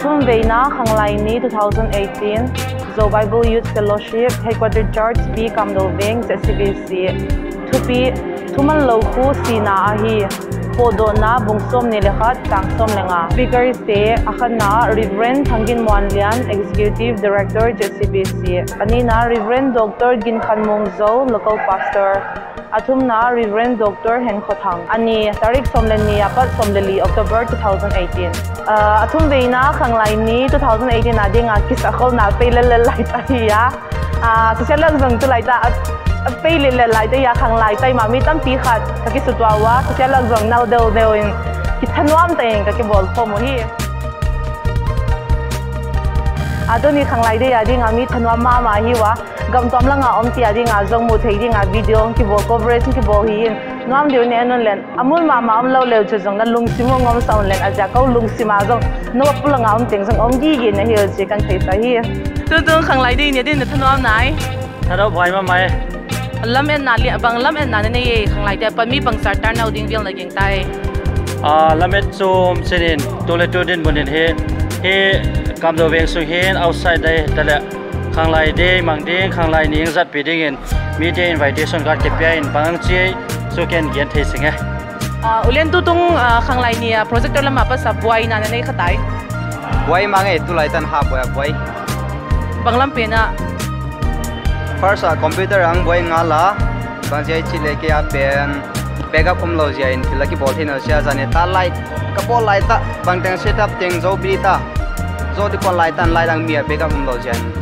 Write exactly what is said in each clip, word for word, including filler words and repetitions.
Thumveina Khanglai Ni two thousand eighteen, Zo Bible Youth Fellowship, Headquarter Church, B Kamdoveng, Z C B C. Thupi, thuman lou khu sina ahi. Potdohna bung som ni le khat, chang som le nga. Speakers te, akhatna Reverend Thangginmuanlian, Executive Director, Z C B C. Anina Reverend Doctor Ginkhanmung Zo, Local Pastor. Athumna Reverend Doctor Henkhothang. Ani tarik som le ni apat som le li October two thousand eighteen. Ah, athumveina Khanglai Ni two thousand eighteen a dinga kisakholna pei lel lel lai ta hi a. Ah, social work jong tulai ta, ah, pei lel lel lai ta hi a, Khanglai tai ma mi tampi khat kakisutua uva, social work jong nau deu deu in kithanuam tah in kakibol khom u hi. Ah, tuni Khanglai Day a dinga mi thanuam mama hi uva. Gam tom langa um tia dinga jong mu thei dinga video kibol, coverage kibol hi in. Nuam diu ne anun len. Amul mama um lou leu chu jong na lungsim u ngom sa un len, ajeh a kou lungsim a jong na wapu langa um teng jong um gigi na hi u chi kan thei sa hi. Tutung Khanglai Day ni din na thanuam nai. Thanuam buai mama e. Lametna le bang lametna na nei e Khanglai Day a pat mi bang sar tar nau ding vel na ging tai. Ah, lamet chom chinin, tu le tu dinmun in hi, hi Kamdoveng sung hin outside dai ta le Khanglai Day mang ding, Khanglai Ni jatpi dingin, mi te invitation card kipia in bang ang chi chu ken gen thei sing e. Ah, ulen tutung, ah, Khanglai Ni a projector lama pat sa buaina na nei kha tai. Buai mang e, tulai tan ha buai buai. Bang lam pen a? First a computer ang buai nga la, bang jeh chi le kei a pen backup um lou jeh in thil a kibol thei nau sia jani ta light, kabol light ta, bang teng setup teng jou pi ta, jou di kon light tan light ang mi a backup um lou jeh in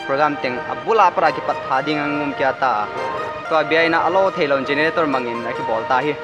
program teng abul a pat a kipat tha ding ang um kia ta. Tua bia in a alo thei lou generator mang in a kibol ta hi.